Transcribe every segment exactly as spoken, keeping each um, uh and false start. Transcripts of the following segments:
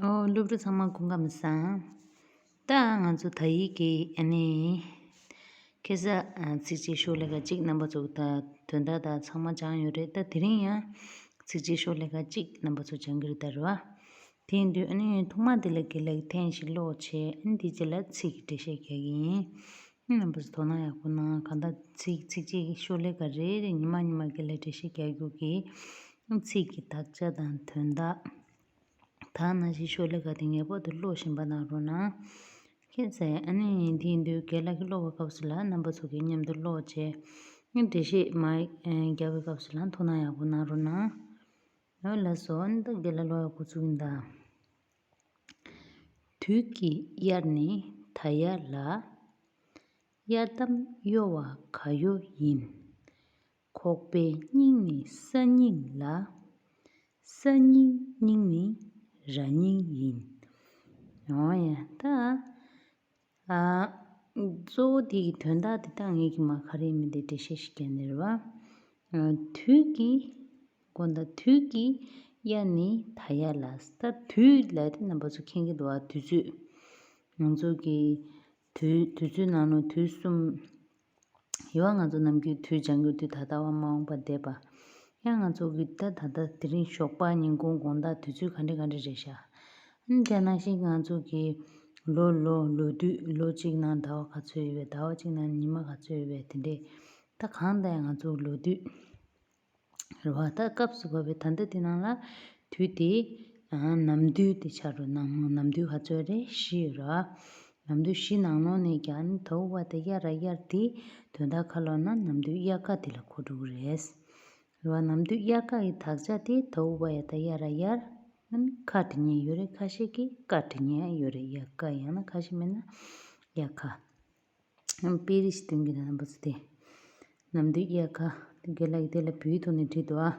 ཨོ། སློབ་ཕྲུག་ཚང་མ་སྐུ་ཁམས་བཟང་། ད་ང་ཚོ་ད་ཡིག་གི་ཨ་ནི། ཁ་སང་ཨ་ཚིགས་བཅད་ཤོག་ལྷེ་ཁ་གཅིག་རྣམ་པ་ཚོ་ད་དོན་དག་ད་ཚང་མ་སྦྱངས་ཡོད་རེད། ད་དེ་རིང་ཡང་ཚིགས་བཅད་ཤོག་ལྷེ་ཁ་གཅིག་རྣམ་པ་ཚོ་སྦྱང་གི་རེད་ད་རེད་བ། དེ་ཡིན་དུས་ཨ་ནི་ཐོག་མ་དེ་ལ་དགེ་ལགས་ཐེངས་ཤིག་ཀློག་བྱས། ཨ་ནི་དེ་རྗེས་ལ་ཚིག་གི་འགྲེལ་བཤད་རྒྱག་གི་ཡིན། རྣམ་པ་ཚོ་དོ་སྣང་ཡག་པོ་གནང་། གང་ལྟར་ཚིག་ཚིགས་བཅད་ཤོག་ལྷེ་ཁ་རེ་རེ་ཉི་མ་ཉི་མ་དགེ་ལགས་འགྲེལ་བཤད་རྒྱག་རྒྱུ་གི། ཚིག་གི་དག་ཆ་དང་དོན་དག་ད་ནང་བཞིན་ཤོག་ལྷེ་ཁ་དེ་ངེས་པར་དུ་ཀློག་བཞིན་པ་གནང་རོགས་གནང་། མཁྱེན་གསལ། ཨ་ནི་དེ་ཡིན་དུས་དགེ་ལགས་ཀྱིས་ཀློག་པའི་སྐབས་སུ་ལ་རྣམ་པ་ཚོ་གིས་མཉམ་དུ་ཀློག་བྱས། འགྲེལ་བཤད་མར་རྒྱག་པའི་སྐབས་སུ་ལ་དོ་སྣང་ཡག་པོ་གནང་རོགས་གནང་། འོ་ལགས་སོ། ཨ་ནི་ད་དགེ་ལགས་ཀློག་ཡག་འགོ་ཚུགས་ཡིན་ད། དུས་ཀྱི་དབྱར་ནི་ད་ཡར་ལ། དབྱར་གཏམ་གཡོ་བ་ག་ཡོ་ཡིན། ཁོག་པའི་སྙིང་ནི་ས་སྙིང་ལ། ས་སྙིང་སྙིང་ནི་ར་སྙིང་ཡིན། འོ་ཡ་ད། ཨ། གཙོ་བོ་དེ་གི་དོན་དག་དེ་ད་ངེད་ཀྱིས་མར་ག་རེ་ཡིན་མིན་དེ་འགྲེལ་བཤད་ཞིག་རྒྱག་ནི་རེད་བ། ཨ། དུས་ཀྱི། དགོངས་དག་དུས་ཀྱི་དབྱར་ནི་ད་ཡར་ལ། ད་དུས་ལ་དེ་རྣམ་པ་ཚོ་མཁྱེན་གྱི་འདུག་བ། དུས་ཚོད། ང་ཚོ་གི་དུས་དུས་ཚོད་ནང་ལོགས་དུས་གསུམ་ཡོད་བ། ང་ཚོ་ནམ་རྒྱུན་དུས། བྱ་འགུལ་དུས། ད་ལྟ་བ། མ་འོངས་པ། འདས་པ། ཡང་ང་ཚོ་གི་ད་ད་ལྟ་དེ་རིང་ཞོགས་པ། ཉིན་གུང་། དགོང་དག། དུས་ཚོད་ག་འདྲ་ག་འདྲ་རེད་ཤག་ཨ་ནི་དེ་ནང་བཞིན་ང་ཚོ་གི་ལོ་ལོ་ལོ་དུས། ལོ་གཅིག་ནང་ཟླ་བ་ག་ཚོད་ཡོད་པས། ཟླ་བ་གཅིག་ནང་ཉི་མ་ག་ཚོད་ཡོད་པས། དེ་འདྲས་ད་གང་ལྟར་ཡང་ང་ཚོ་ལོ་དུས་རེད་བ། ད་སྐབས་སུ་བབས་པའི་ད་ལྟ་དེ་ནང་ལ་དུས་དེ། ཨ། ནམ་དུས་དེ་ཆགས་འགྲོ། ནམ་ནམ་དུས་ག་ཚོད་རེད། བཞི་ཡོད་རེད་བ། ནམ་དུས་བཞི་ནང་ལོགས་ནས་ཀྱང་ད་འུ་བ་དང་ཡ་ར་ཡར་དེ་དོན་དག་ག་ལབ་ན་ནམ་དུས་དབྱར་ཁ་དེ་ལ་གོ་འགྲོ་གི་རེད། རེད་བ། ནམ་དུས་དབྱར་ཁ་ཡི་དག་ཆ་དེ་ད་འུ་བ་ཡ་དང་ཡ་ར་ཡར། ཨ་ནི་ཁ་འབྲི་མཁན་ཡོད་རེད། ཁ་ཤས་ཀྱིས་ཀ་འབྲི་མཁན་ཡོད་རེད། དབྱར་ཁ། ཡང་ན་ཁ་ཤས་མེད་ན་དབྱར་ཁ། དཔེ་རིས་ཤིག་སྟོན་གྱི་རེད། རྣམ་པ་ཚོ་དེ། ནམ་དུས་དབྱར་ཁ། དེ་དགེ་ལགས་ཀྱིས་དེ་ལ་བོད་ཡིག་ཐོག་ནས་བྲིས་འདུག་ཨ།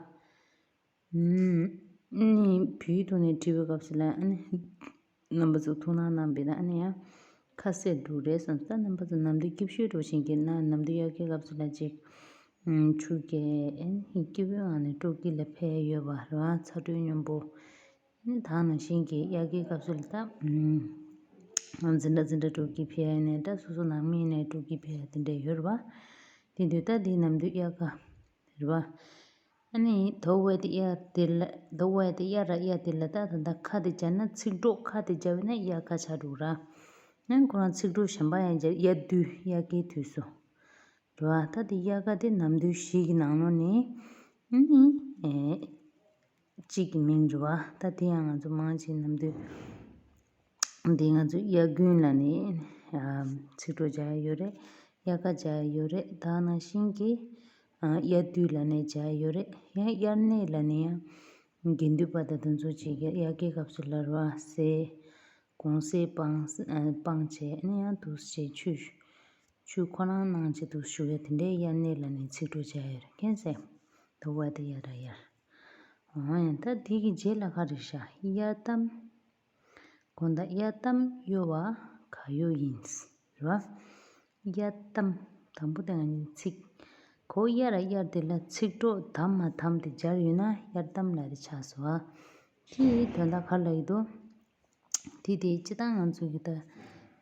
ཨ་ནི་བོད་ཡིག་ཐོག་ནས་བྲིས་པའི་སྐབས་སུ་ལ་ཨ་ནི་རྣམ་པ་ཚོ་ཐུགས་སྣང་གནང་བས་ན་ཨ་ནི་ཡང་ཁ་གསལ་འགྲོ་གི་རེད་བསམ། ད་རྣམ་པ་ཚོ་ནམ་དུས་སྐྱིད་ཤོས་འགྲོ་བཞིན་གྱི་ན། ནམ་དུས་དབྱར་ཁའི་སྐབས་སུ་ལ་ཅིག་ཨུམ། ཆུ་རྐྱལ། ཨ་ནི་སྐྱིད་པོའི་ངང་ནས་སྤྲོ་སྐྱིད་ལ་ཕེབས་ཡོད་པ་རེད་བ། ཚ་དྲོད་སྙོམས་པོ། ཨ་ནི་ད་ནང་བཞིན་གྱི་དབྱར་ཁའི་སྐབས་སུ་ལ་ད་ཨུམ། འཛིན་གྲྭ་འཛིན་གྲྭ་སྤྲོ་སྐྱིད་ཕེབས་ནས། ད་སོ་སོ་ནང་མི་ནས་སྤྲོ་སྐྱིད་ཕེབས་དེ་འདྲ་ཡོད་རེད་བ། དེ་དུས་ད་འདི་ནམ་དུས་དབྱར་ཁ་རེད་བ། ཨ་ནི་ད་འུ་བ་དེ་དབྱར་དེ་ལ། ད་འུ་བ་དེ་དབྱར་ར་དབྱར་དེ་ལ་ད་ད་ད་ཁ་དེ་སྦྱར་ན། ཚིག་གྲོགས་ཁ་དེ་སྦྱར་བས་ན་དབྱར་ཁ་ཆགས་འགྲོ་ར། ཨ་ནི་ཁོ་རང་ཚིག་གྲོགས་གཞན་པ་ཡང་སྦྱར། དབྱར་དུས། དབྱར་ཁའི་དུས་སུ་རེད་བ། ད་དེ་དབྱར་ཁ་དེ་ནམ་དུས་བཞི་གི་ནང་ལོགས་ནས་ཨ་ནི་ཨེ་གཅིག་གི་མིང་རེད་བ། ད་དེ་ཡང་ང་ཚོ་མང་ཆེ་ནམ་དུས་འདི་ང་ཚོ་དབྱར་དགུན་ལབ་ནས་ཨ་ཚིག་གྲོགས་སྦྱར་ཡ་ཡོད་རེད། དབྱར་ཁ་སྦྱར་ཡ་ཡོད་རེད། ད་ནང་བཞིན་གྱི་ཨ་དབྱར་དུས་ལབ་ནས་སྦྱར་ཡ་ཡོད་རེད། ཡང་དབྱར་གནས་ལབ་ནས་ཡང་དགེ་འདུན་པ་དང་དེ་ཚོ་ཅིག་གིས་དབྱར་ཁའི་སྐབས་སུ་ལ་རེད་བ། ཟས་གུང་ཟས་སྤངས། ཨ་སྤངས་བྱས་ཨ་ནི་ཡང་འདུག་སེ་ཆུ་ཆུ་ཁོ་རང་གནང་བྱས་འདུག་བཞུགས་ཡ་དེ་འདྲའི་དབྱར་གནས་ལབ་ནས་ཚིག་གྲོགས་སྦྱར་ཡ་རེད། མཁྱེན་གསལ། ད་འུ་བ་དེ་དབྱར་ར་དབྱར། འོ་ཡ། ད་དེ་གི་རྗེས་ལ་ག་རེ་ཤག་དབྱར་གཏམ། དགོངས་དག་དབྱར་གཏམ་གཡོ་བ་ག་ཡོ་ཡིན། རེད་བ། དབྱར་གཏམ། དང་པོ་དེ་ང་གཉིས་ཚིག་གོ། དབྱར་ར་དབྱར་དེ་ལ་ཚིག་གྲོགས་དམ་མ་དམ་དེ་སྦྱར་ཡོད་ན་དབྱར་གཏམ་ལབ་དེ་ཆགས་སོང་བ། དེའི་དོན་དག་ག་རེ་ལབ་ཀྱི་འདུག་དེ་དེ་སྤྱིར་བཏང་ང་ཚོ་གི་ད་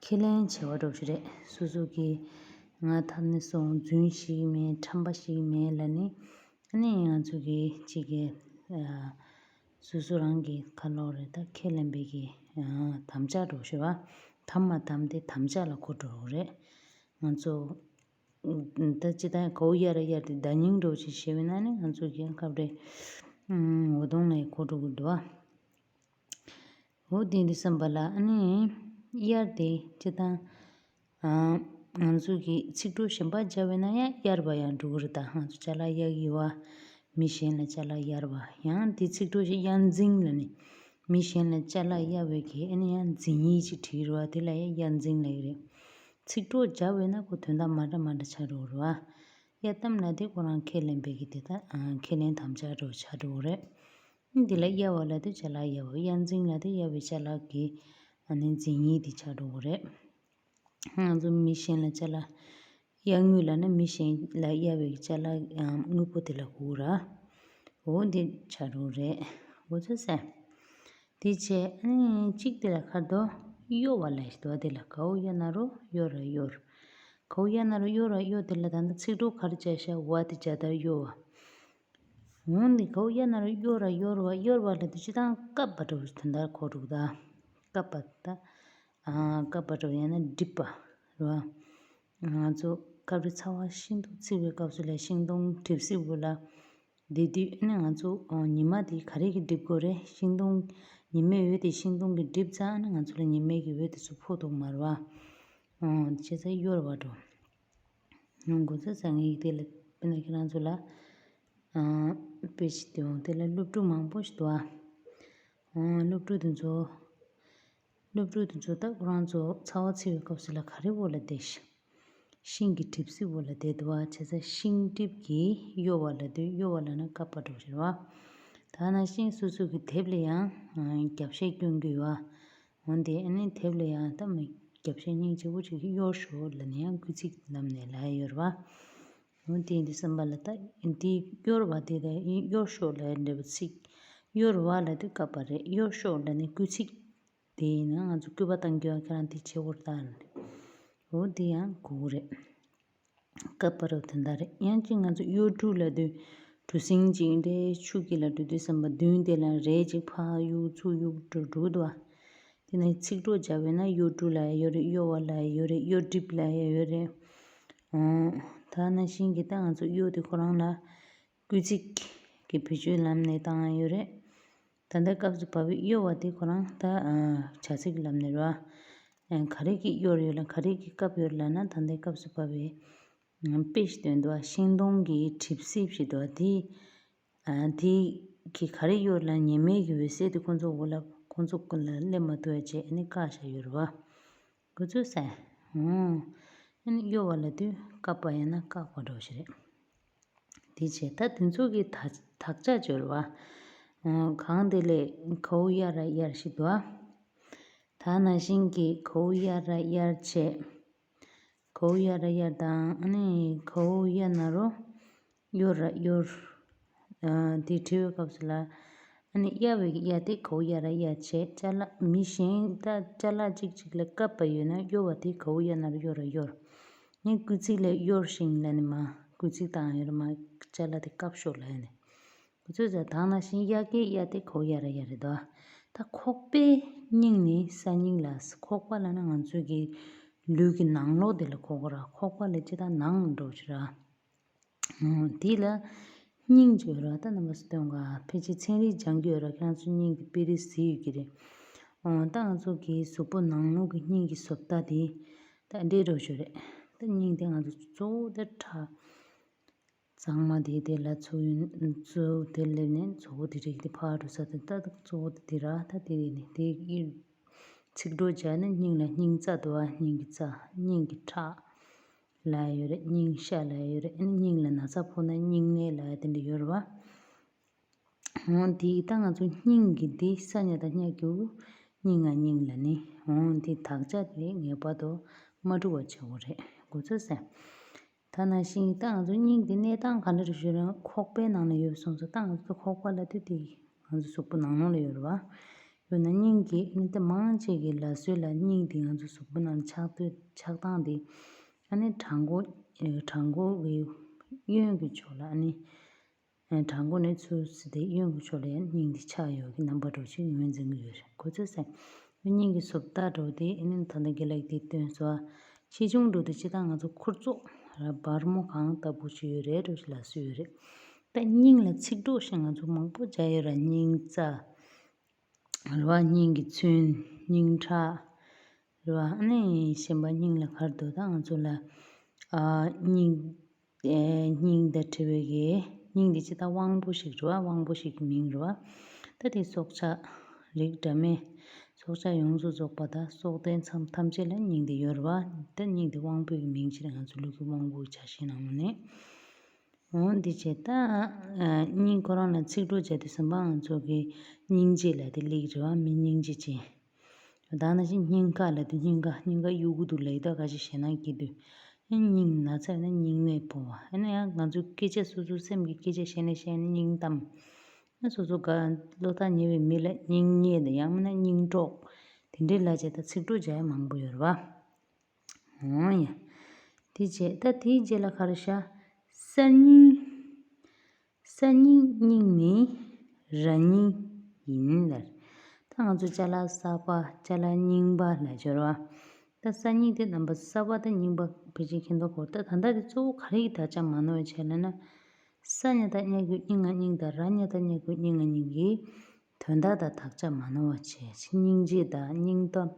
ཁས་ལེན་བྱེད་པ་འདྲ་པོ་ཞིག་རེད། སོ་སོ་གི་ང་ཐ་ནི་སོང་རྫུན་ཞིག་མེད། ཁྲམ་པ་ཞིག་མེད་ལབ་ནི། ཨ་ནི་ང་ཚོ་གི་གཅིག་གི་ཨ་སོ་སོ་རང་གི་ཁ་ལོག་རེད། ད་ཁས་ལེན་པའི་གི་ཨ་དམ་བཅའ་འདྲ་པོ་ཞིག་རེད་བ། དམ་མ་དམ་དེ་དམ་བཅའ་ལ་གོ་འགྲོ་གི་རེད། ང་ཚོ་ད་སྤྱིར་བཏང་གོ་དབྱར་ར་དབྱར་དེ་བརྡ་རྙིང་འདྲ་པོ་ཅིག་བྱས་པ་ཡིན་ན་ནི་ང་ཚོ་གི་སྐབས་རེ་ཨ་འོད་སྟོང་ལ་ཡང་གོ་འགྲོ་གི་འདུག་བ། འོ་དེ་འདི་བསམ་པ་ལ་ཨ་ནི་དབྱར་དེ་སྤྱིར་བཏང་ཨ་ང་ཚོ་གི་ཚིག་གྲོགས་གཞན་པ་སྦྱར་བས་ན་ཡང་དབྱར་བ་ཡང་འགྲོ་གི་རེད། ད་ང་ཚོ་ཅ་ལག་གཡར་གི་ཡོད་བ། མི་གཞན་ལ་ཅ་ལག་གཡར་བ། ཡང་དེ་ཚིག་གྲོགས་ཤིག་དབྱར་འཛིང་ལབ་ནི། མི་གཞན་ལ་ཅ་ལག་གཡར་བའི་གི་ཨ་ནི་ཡང་འཛིང་ཡིག་ཅིག་བྲིས་རེད་བ། དེ་ལ་ཡང་དབྱར་འཛིང་ལབ་ཀྱི་རེད། ཚིག་གྲོགས་སྦྱར་བས་ན་ཁོ་དོན་དག་མ་འདྲ་མ་འདྲ་ཆགས་འགྲོ་གི་རེད་བ། དབྱར་གཏམ་ལབ་དེ་ཁོ་རང་ཁས་ལེན་པའི་གི་དེ་ད་ཨ་ཁས་ལེན་དམ་བཅའ་འདྲ་པོ་ཆགས་འགྲོ་གི་རེད། འདི་ལ་གཡར་བ་ལབ་དུས་ཅ་ལག་གཡར་བ། དབྱར་འཛིང་ལབ་དུས་གཡར་བའི་ཅ་ལག་གི་ཨ་ནི་འཛིང་ཡིག་འདི་ཆགས་འགྲོ་གི་རེད། ང་ཚོ་མི་གཞན་ལ་ཅ་ལག་གཡར་དངུལ་ལབ་ན་མི་གཞན་ལ་གཡར་བའི་ཅ་ལག་ཨ་དངུལ་པོ་དེ་ལ་གོ་གི་རེད། འོ་འདི་ཆགས་འགྲོ་གི་རེད། འོ་ཚོད་ཟེར། དེ་བྱས་ཨ་ནི་གཅིག་དེ་ལ་ཁར་དོ་གཡོ་བ་ལ་ཞིག་དོ། དེ་ལ་གའོ་ཡ་ན་རོ་གཡོ་ར་གཡོར། གའོ་ཡ་ན་རོ་གཡོ་ར་གཡོ། དེ་ལ་ད་ནི་ཚིག་གྲོགས་ག་རེ་བྱས་ཤག་བ་དེ་བྱ་དར་གཡོ་བ། འོན་ཏེ་གའོ་ཡ་ན་རོ་གཡོ་ར་གཡོར་བ། གཡོར་བ་ལ་དེ་སྤྱི་དང་བཀབ་པ་འདྲ་བོ་དོན་དག་གོ་འགྲོ་གི་ད། བཀབ་པ་ད། ཨ་བཀབ་པ་འདྲ་བོ་ཡང་ན་སྒྲིབ་པ་རེད་བ། ང་ཚོ་སྐབས་རེ་ཚ་བ་ཤིན་ཏུ་འཚིག་པའི་སྐབས་སུ་ལ་ཤིང་སྡོང་གྲིབ་བསིལ་བོ་ལ་བསྡད་དུས་ཨ་ནི་ང་ཚོ་ཨོ་ཉི་མ་དེ་ག་རེ་གིས་སྒྲིབ་དགོས་རེད། ཤིང་སྡོང་ཉི་མའི་འོད་དེ་ཤིང་སྡོང་གིས་སྒྲིབ་ཙང་ཨ་ནི་ང་ཚོ་ལ་ཉི་མའི་གི་འོད་དེ་ཚོ་ཕོག་འདུག་མ་རེད་བ། ཨོ་བྱས་ཙང་གཡོ་ར་བ་འགྲོ། ཨོ་འགོ་ཚ་ཚ་ངེས་དེ་ལ་དཔེར་ན་ཁྱེད་རང་ཚོ་ལ་ཨ་དཔེ་ཞིག་སྟོན། དེ་ལ་སློབ་ཕྲུག་མང་པོ་ཞིག་འདུག་ཨ། ཨོ་སློབ་ཕྲུག་དེ་ཚོ་སློབ་ཕྲུག་དེ་ཚོ་ད་ཁོ་རང་ཚོ་ཚ་བ་ཚིག་པའི་སྐབས་སུ་ལ་ག་རེ་འོག་ལ་བསྡད་ཤག་ཤིང་གི་གྲིབ་བསིལ་འོག་ལ་བསྡད་འདུག་བ། བྱས་ཙང་ཤིང་གྲིབ་ཀྱིས་གཡོ་བ་ལབ་དུས་གཡོ་བ་ལབ་ན་བཀབ་པ་འདྲ་བོ་ཞིག་རེད་བ། ད་ནང་བཞིན་སོ་སོ་གི་དེབ་ལ་ཡང་ཨ་རྒྱབ་བཤད་སྐྱོན་གྱི་ཡོད་བ། འོན་ཏེ་ཨ་ནི་དེབ་ལ་ཡང་ད་མི་རྒྱབ་བཤད་སྙིང་རྗེ་པོ་ཅིག་གཡོ་ཤོག་ལབ་ནས་ཡང་སྐུལ་ཚིག་ལབ་ནས་ལབ་ཡ་ཡོད་རེད་བ། འོན་ཏེ་འདི་བསམ་པ་ལ་ད་འདི་གཡོ་ར་བ་དེ་ལ་གཡོ་ཤོག་ལབ་འདྲ་བོ་ཚིག་གཡོ་ར་བ་ལབ་དུས་བཀབ་པ་རེད། གཡོ་ཤོག་ལབ་ནས་སྐུལ་ཚིག་དེ་ཡིན་ན་ང་ཚོ་སྐུད་པ་བཏང་རྒྱུ་ཡང་ཁྱེད་རང་དེ་བྱེད་དགོས་རེད་ད། འོ་དེ་ཡང་དགོས་རེད། བཀབ་པ་རུ་དེ་འདྲ་རེད། ཡང་ཅིག་ང་ཚོ་གཡོ་འབྲུ་ལབ་དུས་གྲུ་གཟིངས་ཅིག་འདྲའི་ཆུ་དཀྱིལ་ལ་འགྲོ་དུས་ཙམ་པ་མདུན་དེ་ལ་རས་ཅིག་ཕར་གཡུག་ཚུར་གཡུག་འགྲོ་འགྲོ་འདུག་བ། དེ་ནས་ཚིག་གྲོགས་སྦྱར་བས་ན་གཡོ་འབྲུ་ལབ་ཡ་ཡོད་རེད། གཡོ་བ་ལབ་ཡ་ཡོད་རེད། གཡོ་སྒྲིབ་ལབ་ཡ་ཡོད་རེད། ཨོ། ད་ནང་བཞིན་གྱི་ད་ང་ཚོ་གཡོ་དེ་ཁོ་རང་ལ་སྐུལ་ཚིག་གི་བེད་སྤྱོད་ལམ་ནས་བཏང་ཡ་ཡོད་རེད། ད་ལྟའི་སྐབས་སུ་བབས་པའི་གཡོ་བ་དེ་ཁོ་རང་ད་ཨ་བྱ་ཚིག་ལམ་ནས་རེད་བ། ཨ་ག་རེ་གིས་གཡོ་ར་ཡོད་ལ་ག་རེ་གིས་བཀབ་ཡོད་ལབ་ན། ད་ལྟའི་སྐབས་སུ་བབས་པའི་དཔེ་ཞིག་སྟོན་འདུག་བ། ཤིང་སྡོང་གི་གྲིབ་བསིལ་ཞིག་འདུག་བ། དེ་ཨ་དེ་གིས་ག་རེ་གཡོ་ལབ་ན་ཉི་མའི་གི་འོད་ཟེར་དེ་ཁོ་ཚོ་འོག་ལ་ཁོ་ཚོ་ཀུན་ལ་སླེབས་མ་ཐུབ་པ་བྱས་ཨ་ནི་བཀག་བཞག་ཡོད་རེད་བ། འགོ་ཚུགས་ཟེར། ཨོ། ཨ་ནི་གཡོ་བ་ལབ་དུས་བཀབ་པ་ཡང་ན་བཀག་པ་འདྲ་བོ་ཞིག་རེད། དེ་བྱས་ད་དེ་ཚོ་གི་དག་དག་ཆ་སྦྱོར་བ། ཨོ། གང་དེ་ལས་གའོ་ཡ་ར་ཡར་ཞིག་འདུག་ཨ། ད་ནང་བཞིན་གྱི་གའོ་ཡ་ར་ཡར་བྱས། གའོ་ཡ་ར་ཡར་དང་ཨ་ནི་གའོ་ཡ་ན་རོ་གཡོ་ར་གཡོར། ཨ་དེ་བྲི་བའི་སྐབས་སུ་ལ་ཨ་ནི་གཡའ་བའི་གི་གཡའ་དེ་གའོ་ཡ་ར་ཡར་བྱས། ཅ་ལག་མི་གཞན་ད་ཅ་ལག་གཅིག་གཅིག་ལ་བཀབ་པ་ཡོད་ན་གཡོ་བ་དེ་གའོ་ཡ་ན་རོ་གཡོ་ར་གཡོར། ངས་སྐུལ་ཚིག་ལ་གཡོར་ཞིང་ལབ་ནི་མ་སྐུལ་ཚིག་བཏང་ཡོད་རེད་མ། ཅ་ལག་དེ་བཀབ་ཤོག་ལབ་ནི། ཁོ་ཚོས་ད་ནང་བཞིན་གཡའ་སྐྱེས་གཡའ་དེ་གའོ་ཡ་ར་ཡ་རེད་དོ། ད་ཁོག་པའི་སྙིང་ནི་ས་སྙིང་ལ། ཁོག་པ་ལབ་ན་ང་ཚོའི་གི་ལུས་ཀྱི་ནང་ལོགས་དེ་ལ་གོ་དགོས་ར། ཁོག་པ་ལ་ཅི་ད་ནང་འགྲོ་ཅི་ར། ཨོ་དེ་ལ་སྙིང་ཅིག་ཡོད་ར། ད་རྣམ་པ་ཚོ་སྟོན་ག་ཕལ་ཆེར་ཚན་རིག་སྦྱང་གི་ཡོད་ར། ཁྱེད་རང་ཚོ་སྙིང་གི་དཔེ་རིས་གཟིགས་ཡོད་ཀྱི་རེད། ཨོ་ད་ང་ཚོ་གི་གཟུགས་པོ་ནང་ལོགས་ཀྱི་སྙིང་གི་བཟོ་ལྟ་དེ་ད་འདྲེ་འགྲོ་ཞོ་རེད། ད་སྙིང་དེ་ང་ཚོ་གཙོ་བོ་དེ་ཁྲག་གཙང་མ་དེ་དེ་ལ་ཚུགས་ཡོད། གཙོ་བོ་དེ་སླེབས་ནས་གཙོ་བོ་དེ་རིགས་དེ་ཕར་འགྲོ་ས་དེ་ད་གཙོ་བོ་དེ་དེ་ར། ད་དེ་རིགས་ནས་དེ་ཡི་ཚིག་གྲོགས་སྦྱར་ནས་སྙིང་ལ་སྙིང་རྩ་འདུག་བ། སྙིང་གི་རྩ་སྙིང་གི་ཁྲག་ལབ་ཡོད་རེད། སྙིང་ཤ་ལབ་ཡོད་རེད། ཨ་ནི་སྙིང་ལ་ན་ཚ་ཕོག་ན་སྙིང་ནད་ལབ་ཡ་དེ་འདྲ་ཡོད་རེད་བ། འོ་དེ་ད་ང་ཚོ་སྙིང་གི་འདི་ས་ཉ་དང་སྙ་གི་གུ་སྙིང་ང་སྙིང་ལ་ནི། འོ་དེ་དག་ཆ་དེ་ངེས་པར་དུ་མ་འཁྲུལ་བ་བྱེད་དགོས་རེད། འགོ་ཚུགས་ཟེར། ད་ནང་བཞིན་ད་ང་ཚོ་སྙིང་དེ་གནས་སྟངས་ག་འདྲ་རེད་ཞུས་ན་ཁོག་པའི་ནང་ན་ཡོད་སོང་ཙང་། ད་ང་ཚོ་ཁོག་པ་ལབ་དུས་དེ་ང་ཚོ་གཟུགས་པོ་ནང་ལོགས་ལ་ཡོད་རེད་བ། ཡོད་ན་སྙིང་གི་ནི་ད་མང་ཆེ་གི་ལ་སྲོལ་ལ་སྙིང་དེ་ང་ཚོ་གཟུགས་པོ་ནང་ཆགས་དུས་ཆགས་སྟངས་དེ་ཨ་ནི་བྲང་ཁོག་བྲང་ཁོག་གི་གཡོན་གྱི་ཕྱོགས་ལ་ཨ་ནི། བྲང་ཁོག་ནས་ཚུར་ཟེར་ཏེ་གཡོན་གྱི་ཕྱོགས་ལ་ཡང་སྙིང་འདི་ཆགས་ཡོད་ཀྱི་རྣམ་པ་འདྲ་ཞིག་ངོས་འཛིན་གྱི་ཡོད་རེད། གོ་ཚོད་ཟེར། སྙིང་གི་བཟོ་ལྟ་འདྲ་དེ་ཨ་ནི་ད་ལྟ་རྒན་ལགས་ཀྱིས་སྟོན་སོང་། ཆེ་ཆུང་འདྲ་དེ་སྤྱིར་བཏང་ང་ཚོ་ཁུར་ཚོགས་ར་སྦར་མོ་གང་ལྟ་བུ་ཞིག་ཡོད་རེད་འདྲ་ཞིག་ལ་སུ་ཡོད་རེད། ད་སྙིང་ལ་ཚིག་གྲོགས་ཤིག་ང་ཚོ་མང་པོ་སྦྱར་ཡོད་ར། སྙིང་རྩ། རེད་བ། སྙིང་གི་ཚུན། སྙིང་ཁྲག་རེད་བ། ཨ་ནི་གཞན་པ་སྙིང་ལ་ག་རེ་འདུག་ད་ང་ཚོ་ལ་ཨ་སྙིང་ཨེ་སྙིང་དང་འབྲེལ་བའི་གི་སྙིང་འདི་ཅི་ད་དབང་པོ་ཞིག་རེད་བ། དབང་པོ་ཞིག་གི་མིང་རེད་བ། ད་དེ་སྲོག་ཆགས་རིགས་འདྲ་མིན་སྲོག་ཆགས་ཡོངས་སུ་རྫོགས་པ་དང་སྲོག་ལྡན་ཚང་ཐམས་ཅད་ལ་སྙིང་འདི་ཡོད་རེད་བ། ད་སྙིང་འདི་དབང་པོའི་གི་མིང་ཅིག་རེད། ང་ཚོ་ལུས་ཀྱི་དབང་པོའི་ཆ་ཤས་ནང་ནས། འོ་འདི་བྱས་ད་ཨ་སྙིང་ཁོ་རང་ལ་ཚིག་གྲོགས་བྱས་དུས་ཙམ་པ་ང་ཚོ་གི་སྙིང་རྗེ་ལབ་དེ་སླེབས་རེད་བ། མི་སྙིང་རྗེ་ཅན། ད་ནང་བཞིན་སྙིང་ག་ལབ་དུས་སྙིང་ག་སྙིང་ག་གཡུག་གི་འདུག་ལབ་ཡི་ད་ག་ཞིག་ཞེད་སྣང་སྐྱེ་དུས། ཨ་སྙིང་ན་ཚ་ཡོད་ན་སྙིང་ནད་ཕོག་པ། ཨ་ནི་ཡང་ང་ཚོ་སྐད་ཆ་སོ་སོའི་སེམས་ཀྱི་སྐད་ཆ་བཤད་ནས་བཤད་ནས་སྙིང་གཏམ། ཨ་སོ་སོ་ག་བློ་ཐག་ཉེ་བའི་མི་ལ་སྙིང་ཉེ་དང་ཡང་མིན་ན་སྙིང་གྲོགས་དེ་འདྲའི་ལ་བྱས་ད་ཚིག་གྲོགས་བྱ་ཡ་མང་པོ་ཡོད་རེད་བ། འོ་ཡ། དེ་བྱས་ད་དེའི་རྗེས་ལ་ག་རེ་ཤ། ས་སྙིང་། ས་སྙིང་སྙིང་ནི་ར་སྙིང་ཡིན་ལ། ད་ང་ཚོ་ཅ་ལག་གསར་པ་ཅ་ལག་རྙིང་པ་ལ་སྦྱོར་བ། ད་ས་སྙིང་དེ་རྣམ་པ་གསར་པ་དང་རྙིང་པ་ཕལ་ཆེར་མཁྱེན་རྟོགས་འཁོར། ད་ད་ལྟ་དེ་གཙོ་བོ་ག་རེ་ཡི་དག་ཆ་མ་ནོར་བ་བྱས་ལ་ན། ས་ཉ་བཏགས་སྙ་གི་སྙིང་ང་སྙིང་དང་། ར་ཉ་བཏགས་སྙ་གི་སྙིང་ང་སྙིང་གི་དོན་དག་དང་དག་ཆ་མ་ནོར་བ་བྱས། སྙིང་རྗེ་དང་སྙིང་གཏམ།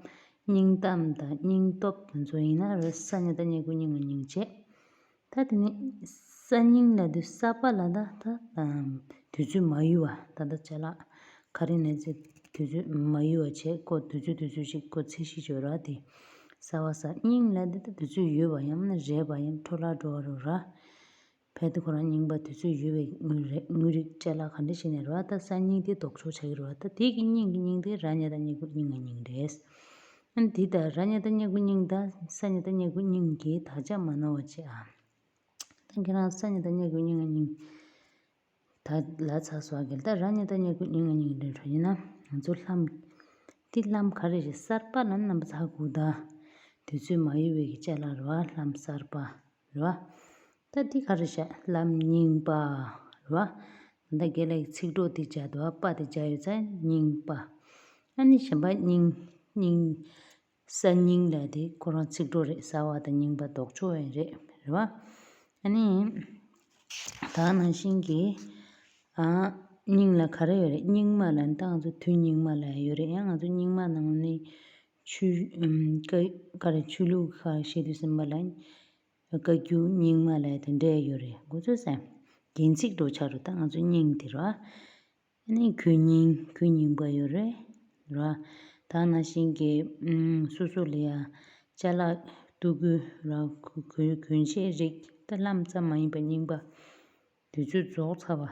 སྙིང་གཏམ་དང་སྙིང་སྟོབས་དེ་ཚོ་ཡིན་ན་ར་ས་ཉ་བཏགས་སྙ་གི་སྙིང་ང་སྙིང་བྱས། ད་དེ་ནས་ས་སྙིང་ལ་དུས་གསར་པ་ལ་ད་ད་དུས་ཚོད་མ་ཡོལ་བ། ད་ལྟ་ཅ་ལག་ག་རེ་ནས་ཚེ་དུས་ཚོད་མ་ཡོལ་བ་བྱས་ཀོ་དུས་ཚོད་དུས་ཚོད་ཅིག་ཀོ་ཚེ་ཞིག་འབྱོར་བ་དེ་གསར་པ་ས་སྙིང་ལ་དེ་ད་དུས་ཚོད་ཡོལ་བ་ཡང་ན་རལ་བ་ཡང་འཕྲོ་བརླག་འགྲོ་བ་རུ་ར། ཕལ་དུ་ཁོ་རང་རྙིང་པ་དུས་ཚོད་ཡོལ་བའི་དངོས་རེད། དངོས་རིགས་ཅ་ལག་ག་འདྲ་ཞིག་ནས་རེད་བ། ད་ས་སྙིང་དེ་ལྡོག་ཕྱོགས་ཆགས་ཀྱི་རེད་བ། ད་དེ་གི་སྙིང་གི་སྙིང་དེ་ར་ཉ་བཏགས་སྙ་གི་སྙིང་ང་སྙིང་རེད། ཨ་ནི་དེ་ད་ར་ཉ་བཏགས་སྙ་གི་སྙིང་དང་ས་ཉ་བཏགས་སྙ་གི་སྙིང་གི་དག་ཆ་མ་ནོར་བ་བྱས་ཨ། ད་ཁྱེད་རང་ས་ཉ་བཏགས་སྙ་གི་སྙིང་ང་སྙིང་ད་ལ་ཚ་སོགས་གལ་ད་ར་ཉ་བཏགས་སྙ་གི་སྙིང་ང་སྙིང་རེད་འགྲོ་ཡིན་ན། ང་ཚོ་ལྷམ་དེ་ལྷམ་ག་རེ་རེད། གསར་པ་ལ་རྣམ་པ་ཚ་དགུ་ད་དུས་ཚོད་མ་ཡོལ་བའི་གི་ཅ་ལག་རེད་བ། ལྷམ་གསར་པ་རེད་བ། ད་འདི་ག་རེ་བྱ། ལམ་རྙིང་པ་རེད་བ། ད་རྒན་ལགས་ཚིག་གྲོགས་དེ་བྱ་དུ་བ་པ་དེ་བྱ་ཡོད་ཙང་རྙིང་པ། ཨ་ནི་གཞན་པ་སྙིང་སྙིང་། ས་སྙིང་ལ་དེ་ཁོ་རང་ཚིག་གྲོགས་རེད། གསར་པ་དང་རྙིང་པ་ལྡོག་ཕྱོགས་ཡང་རེད་རེད་བ། ཨ་ནི་ད་ནང་བཞིན་གྱི་ཨ་སྙིང་ལ་ག་རེ་ཡོད་རེད། རྙིང་མ་ལ་ད་ང་ཚོ་དུས་རྙིང་མ་ལ་ཡོད་རེད། ཡང་ང་ཚོ་རྙིང་མ་ནང་ནས་ཆོས་ཨམ་ཀ་ག་རེ་ཆོས་ལུགས་ཁ་ཤས་དུས་ཟིན་པ་ལ། བཀའ་བརྒྱུད་རྙིང་མ་ལ་དེ་འདྲས་ཡོད་རེད། འགོ་ཚུགས་སེ་རྒྱན་ཚིག་འགྲོ་ཆགས་རུ་ད་ང་ཚོ་སྙིང་དེ་ར། ཨ་ནི་གོས་རྙིང་གོས་རྙིང་པ་ཡོད་རེད་ར། ད་ནང་བཞིན་གྱི་ཨུམ་སོ་སོ་ལ་ཡ་ཅ་ལག་ཏུ་གུ་ར་གོན་གོན་གོན་ཆས་རིགས་ད་ལམ་ཙམ་མ་ཡིན་པ་རྙིང་པ། དུས་ཚོད་རྫོགས་ཚར་བ་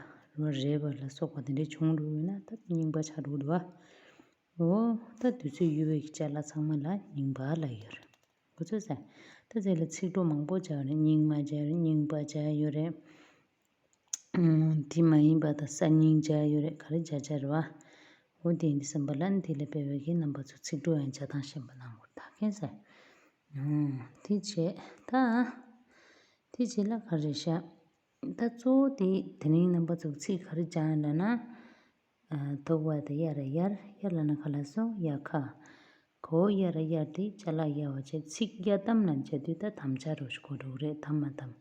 ར་རེད་པ་ལ་སོགས་པ་དེ་འདྲས་བྱུང་འགྲོ་ཡོད་ན་ད་རྙིང་པ་ཆགས་འགྲོ་འདུག་བ། འོ། ད་དུས་ཚོད་ཡོལ་བའི་ཅ་ལག་ཚང་མ་ལ་རྙིང་པ་ལབ་ཡོད་རེད། འགོ་ཚུགས་སེ། ད་ཚེ་ལ་ཚིག་གྲོགས་མང་པོ་བྱ་རེད། རྙིང་མ་བྱ་རེད། རྙིང་པ་བྱ་ཡོད་རེད། ཨུམ། དེ་མ་ཡིན་པ་ད་ས་རྙིང་བྱ་ཡོད་རེད། ག་རེ་བྱ་བྱ་རེད་བ། འོ་དེ་འདི་བསམ་པ་ལ་ནི་དེ་ལ་དཔེ་བའི་གི་རྣམ་པ་ཚོ་ཚིག་གྲོགས་ཡང་བྱ་སྟངས་ཤེས་པ་གནང་དགོས་ད་མཁྱེན་སེ། ཨུམ། དེ་བྱས་ད། དེ་བྱས་ལ་ག་རེ་བྱ། ད་གཙོ་བོ་དེ་དེ་རིང་རྣམ་པ་ཚོ་ཚིག་ག་རེ་སྦྱངས་ལབ་ན། ཨ། ཐོག་བ་དེ་ཡ་ར་ཡར། ཡ་ལ་ན་ག་ལ་སོ་ཡ་ཁ། གོ་ཡ་ར་ཡར་དེ་ཅ་ལག་ཡ་བ་བྱས། ཚིག་ཡ་དམ་ལ་བྱ་དུས་ད་དམ་བཅའ་རོ་ཞིག་གོ་འགྲོ་གི་རེད། དམ་མ་དམ།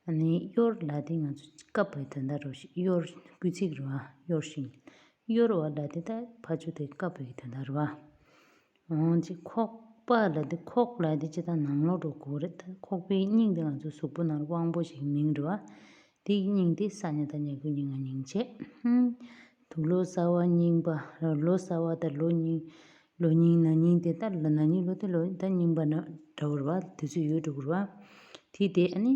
ཨ་ནི་གཡོར་ལ་དེ་ང་ཚོ་བཀབ་པའི་དོན་དག་རོ་ཞིག་གཡོར་སྐུལ་ཚིག་རེད་བ། གཡོར་ཞིང་། གཡོར་བ་ལ་དེ་ད་ཕ་ཆུ་དེ་བཀབ་པའི་དོན་དག་རེད་བ། འོང་ཅིག་ཁོག་པ་ལ་དེ་ཁོག་ལ་དེ་ཅི་ད་ནང་ལོགས་འགྲོ་དགོས་རེད། ད་ཁོག་པའི་སྙིང་དེ་ང་ཚོ་གཟུགས་པོ་ནང་དབང་པོ་ཞིག་མིང་རེད་བ། དེའི་སྙིང་དེ་ས་ཉ་བཏགས་སྙ་གི་སྙིང་ང་སྙིང་བྱས། ཧུམ། དུག་ལོག་གསར་པ་རྙིང་པ་ར། ལོ་གསར་པ་དང་ལོ་རྙིང་། ལོ་རྙིང་ན་རྙིང་དེ་ལྟར་ལ་ན་རྙིང་ལོ་དེ་ལོ་ད་རྙིང་པ་ན་འདྲ་བོ་རེད་བ། དུས་ཚོད་ཡོལ་འགྲོ་གི་རེད་བ། དེ་དེ་ཨ་ནི།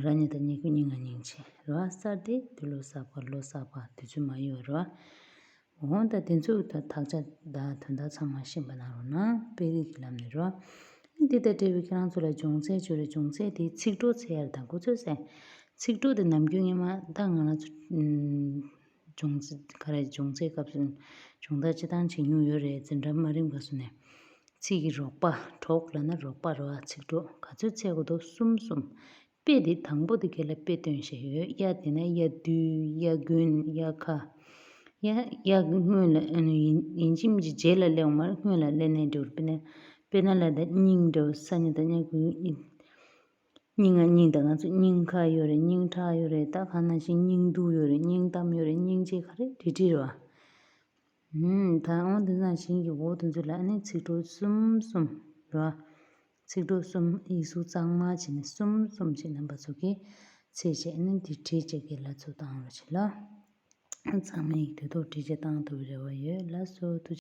ར་ཉ་བཏགས་སྙ་གི་སྙིང་ང་སྙིང་བྱས་རེད་བ། གསར་དེ་དུག་ལོག་གསར་པ་ལོ་གསར་པ་དུས་ཚོད་མ་ཡོལ་བ་རེད་བ། འོ་ད་དེ་ཚོ་ད་དག་ཆ་དང་དོན་དག་ཚང་མ་ཤེས་པ་གནང་རོགས་གནང་། དཔེ་རིས་ཀྱི་ལམ་ནས་རོ། འདི་ལྟར་འབྲེལ་བའི་ཁྱེད་རང་ཚོ་ལ་སྦྱོང་ཚན་བཅོས་རེ། སྦྱོང་ཚན་དེའི་ཚིག་གྲོགས་འཚོལ་ཡ་རེད། ད་འགོ་ཚུགས་སེ། ཚིག་གྲོགས་དེ་ནམ་རྒྱུན་སྔོན་མ་ད་ང་རང་ཚོ་སྦྱོང་ཚན་ག་རེ་སྦྱོང་ཚན་སྐབས་སུ་སྦྱོང་བརྡར་སྤྱི་བཏང་བྱེད་མྱོང་ཡོད་རེད། འཛིན་གྲྭ་མ་རིམ་སྐབས་སུ་ནས་ཚིག་གི་རོགས་པ། གྲོགས་ལབ་ན་རོགས་པ་རེད་བ། ཚིག་གྲོགས་ག་ཚོད་འཚོལ་དགོས་འདུག་གསུམ་གསུམ། དཔེ་དེ་དང་པོ་དེ་ག་ལ་དཔེ་སྟོན་བྱས་ཡོད། ཡ་དེ་ན་ཡ་བདུད། ཡ་དགོན། ཡ་ཁ། ཡ་ཡ་གི་སྔོན་ལ་ཨ་ནི་ཡིན་ཡིན་གཅིག་མིན་གཅིག་རྗེས་ལ་སླེབས་མར་སྔོན་ལ་སླེབས་ནས་འགྲོ་རུ། དཔེར་ན་དཔེར་ན་ལ་ད་སྙིང་འདྲ་བོ་ས་ཉ་བཏགས་སྙ་གི་སྙིང་ང་སྙིང་དང་། ང་ཚོ་སྙིང་ཁ་ཡོད་རེད། སྙིང་ཁྲག་ཡོད་རེད། ད་ག་ནང་བཞིན་སྙིང་སྡུག་ཡོད་རེད། སྙིང་གཏམ་ཡོད་རེད། སྙིང་རྗེ་ག་རེ་བྲིས་བྲིས་རེད་བ། ཨུམ། ད་འོ་འདི་ནང་བཞིན་གྱི་འོ་དེ་ཚོ་ལ་ནི་ཚིག་གྲོགས་གསུམ་གསུམ་རོ། ཚིག་གྲོགས་གསུམ་ཡིག་གཟུགས་གཙང་མ་བྱས་ནས་གསུམ་གསུམ་བྱས་རྣམ་པ་ཚོ་གིས་འཚོལ་བྱས་ནས་འདི་བྲིས་བྱས་ཀྱི་ལ་ཚོ་བཏང་རོགས་བྱེད་ལ། ཚང་མས་ཡིག་དེ་ཐོག་བྲིས་བྱས་བཏང་ཐུབ་པའི་རེ་བ་ཡོད། ལགས་སོ། ཐུགས་རྗེ་ཆེ།